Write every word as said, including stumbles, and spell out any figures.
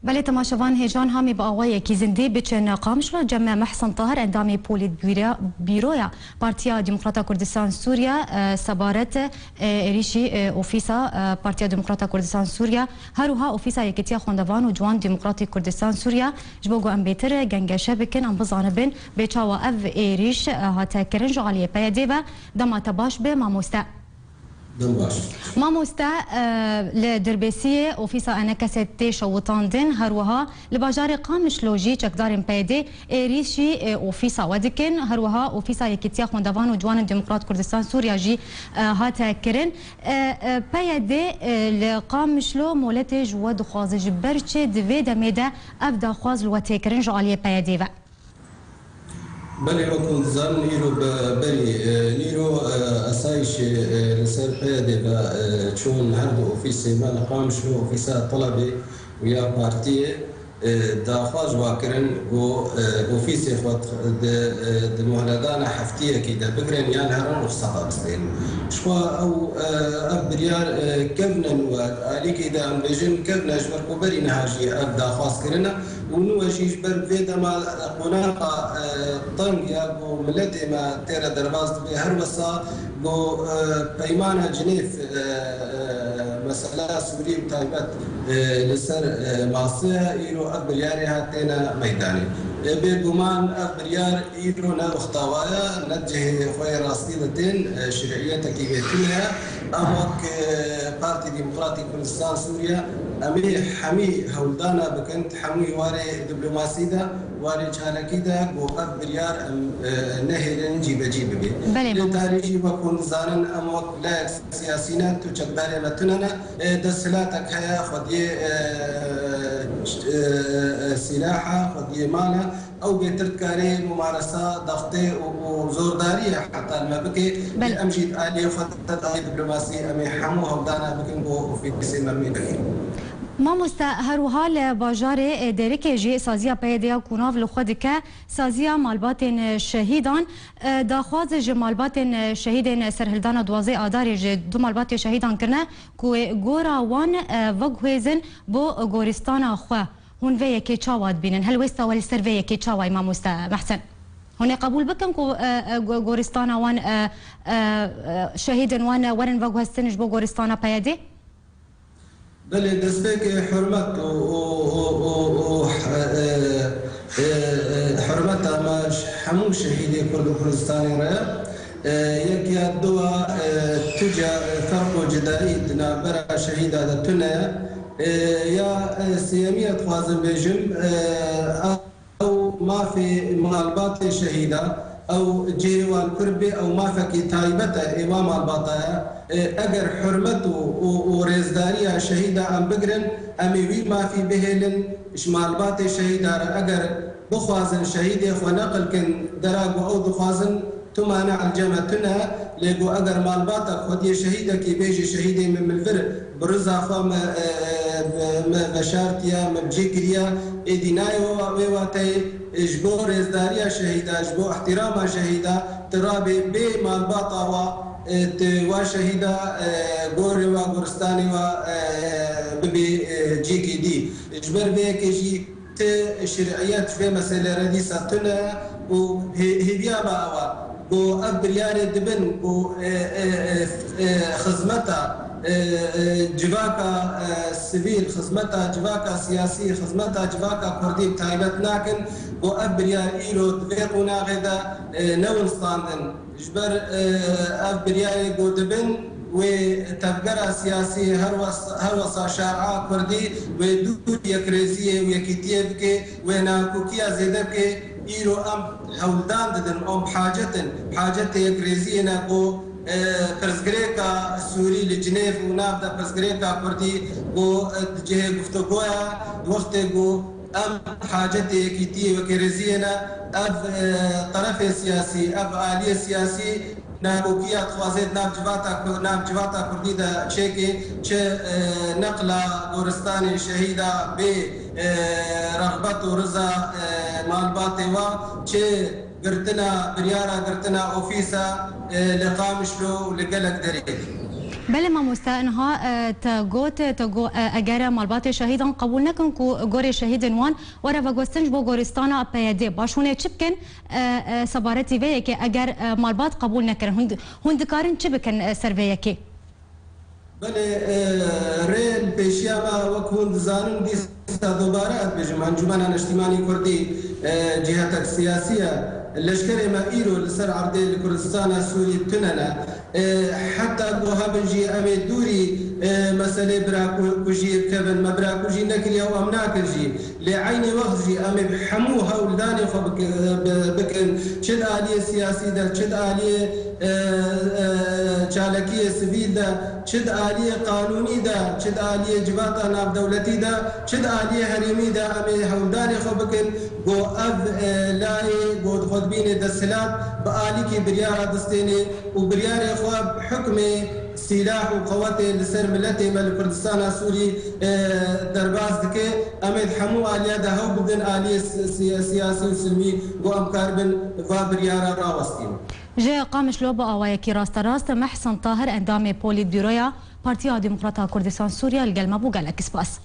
Belê, temaşevan hêjan hamî bi awayekî zindî biçin Qamişlo. Cem Mehsen Tahir, endamê Polîtbîra-, Bîroya Partiya Demokrata Kurdistan Sûriye, e, sebaret, e, êrîşî, e, ofîsa, e, Partiya Demokrata Kurdistan Sûriye, her wiha ofîsa Yekîtiya Xwendevan û Ciwan Demokratî Kurdistan Sûriye, ji bo ku em bêtir gengeşe bikin, em bizanibin bê çawa ev êrîş, e, hate kirin ji aliyê P Y D ve. Dema te baş be, mamoste. Dem baş. Mamoste, e, li Dirbêsiyê ofîsa E N K S tê şewitandin, her wiha li bajarê Qamişlo jî çekdarên P Y D êrîşî, e, ofîsa we dikin, her wiha ofîsa Yekîtiya Xwendevan û Ciwanên Demokrat Kurdistan Sûriya jî, e, hate kirin. E, e, P Y D, e, li Qamişlo moletê ji we dixwaze, ji ber çi di vê demê de ev daxwaz li we tê kirin ji aliyê P Y D ve? Belê, wek hûn dizanin, îro be-, berî, e, nîro, e, asayîşê, e, li ser P Y D ve, e, çûn her du ofîsê me li Qamişlo, ofîsa Telebê û ya partiyê, e, daxwaz ji wa kirin ku, e, ofîsê xwe di, e, di muhledana heftiyekî de bigirin yan herin ruxseta bistên. Ji xwe ew, e, ev biryar, e, kevne nû e, alîkî de em bêjin kevne ji ber ku berî niha jî ev daxwaz kirine. Û nû jî ji ber vê dema qonaxa, e, teng ya ku miletê me tê re derbas dibe, her wisa ku, e, peymana Cinêv, e, e, mesela Sûrî bi taybet, e, li ser, e, mase ye, îro ev biryarê hatêne meydanê. E, bêguman ev biryar îro ne wexta wa ye, ne cihê xwe yê rastî de tên, e, şir'iyetekî wê tune ye. Em wek, e, Partî Demokratîk Kurdistan Sûriye, em ê hemî hewldana bikin, hemû warê diplomasî de, warê çalakî de, ku ev biryar em, e, nehêlin cîbecî bibe. Belê, Lê mamoste. Tarî jî wek hûn dizanin, em wek layek siyasî ne, tu çekdarê me tune ne. E, desthilatek heye, xwediyê, e, e, e, sîlaha, xwediyê mala. Ew bêtir dikarê mumaresa, dextê û, û zordariyê heta li me bike. Belê. Em jî di aliyê xwe de, di aliyê diplomasî, em ê hemû hewldana bikin ku ofîsê me mî bixîn. Mamoste, her wiha li bajarê, e, Dêrikê jî saziya P Y D ya ku nav li xwe dike, saziya malbatên, e, şehîdan, e, daxwaz ji malbatên, e, şehîdên serhildana duwazdeh Adarê ji du malbatê şehîdan kirine ku wê gora wan, e, veguhêzin bo goristana xwe. Hûn vê yekê çawa dibînin? Helwêsta we li ser vê yekê çawa ye, mamoste Mehsen? Hûn ê qebûl bikin ku, e, e, go-, goristana wan, e, e, e, şehîdên wan, e, werin veguhestin ji bo goristana P Y D? Belê, destpêkê hurmet û, û, û, û, û, e, e, e, e, hurmeta me ji hemû şehîdê Kurd û Kurdistanê re ye. E, yek ya du a, e, tu ca, e, ferq û cudayî di navbera şehîda de tune ye. E, ya, e, sêyemî ya dixwazim bêjim, e, ew mafê malbatê şehîda, ew cihê wan kur bê, ew mafekî taybet e, ê wa malbata ye. E, eger hurmet û, û, û rêzdariya şehîda em bigirin, em ê wî mafî bihêlin ji malbatê şehîda re. Eger bixwazin şehîdê xwe neqil kin dera ku ew dixwazin, tu mane li cem me tune, lê ku eger malbata xwediyê şehîdekî bêjî, şehîdê min, min li vir bi riza xwe me, e, e, me veşartiye, me bi cî kiriye, êdî nayê wê wa-, wê wateyê, e, ji bo rêzdariya şehîda, ji bo ihtirama şehîda, tu rabê bê malbata wa, e, tu wa şehîda, e, gorê wa, goristanê wa, e, bibê, e, cîkî dî. Ji ber vê yekê jî ti şir'iyet ji vê meselê re dîsa tune û hê-, hêviya me ew e ku ev biryarê dibin ku, e, e, e, e, xizmeta, e, e, civaka, e, sivîl, xizmeta civaka siyasî, xizmeta civaka kurdî bi taybet nakin, ku ev biryar îro di vê qonaxê de, e, newin standin. Ji ber, e, ev biryarê ku dibin, wê tevgera siyasî her wes-, her wesa şer'a kurdî wê dûr yekrêziyê û yekîtiyê bike, wê nakokiya zêde bike. Îro em hewldan didin, em bi hacet in. Hacetê yekrêziyê ne ku, e, pirsgirêka Sûrî li Cinêv û nav de pirsgirêka kurdî ku, e, di cihê guftûgoya, di wextê ku Em hacetê yekîtiyê, wekrêziyê ne. Ev, e, terefê siyasî, ev aliyê siyasî nakokiya dixwaze di nav civata Ku-, nav civata kurdî de çêke, çi, e, neqla goristanê şehîda bê, e, rexbet û riza, e, malbatê wa, çi girtina, biryara girtina ofîsa, e, li Qamişlo û li gelek derê. Belê mamoste, niha, e, te got, te got, e, eger malbatê şehîdan qebûl nekin ku gorê şehîdên wan were veguhestin ji bo goristana P Y D, baş hûn ê çi bikin, e, e, sebaretî vê yekê, eger, e, malbat qebûl nekirin, hûn, hûn dikarin çi bikin, e, ser vê yekê? Belê, e, rê li pêşiya me, wek hûn dizanin, dîsa dobare ez dibêjim, Encûmena Neştîmanî Kurdî, e, cihetek siyasî ye. Leşkerê me îro li ser erdê li Kurdistana Sûrî tune ne. E, heta ku hebin jî em ê dûrî, e, meselê birakujiyê bikevin. Me birakujî nekiriye û em nakin jî. Lê eynî wext jî em ê bi hemû hewldanê xwe bik-, bi-, bikin. Çi di aliyê siyasî de, çi di aliyê, e, e, çalakiyê sivîl de, çi di aliyê qanûnî de, çi di aliyê civata navdewletî de, çi di aliyê herêmî de em ê hewldanê xwe bikin. Ku ev, e, layê ku xwe dibînê desthilat bi alîkî biryara distênê û biryarê xwe bi hukmê sîlah û qewetê li ser miletê me li Kurdistana Sûrî, e, derbas dike. Em ê di hemû aliya de hew bidin aliyê si-, si-, siyasî û silmî ku em karibin va biryara rawestînin. Ji Qamişlo bi awayekî rasterast Mehsen Tahir, endamê Polîtbûroya Partiya Demokrata Kurdistan Sûriye, li gel me bû. Gelek spas.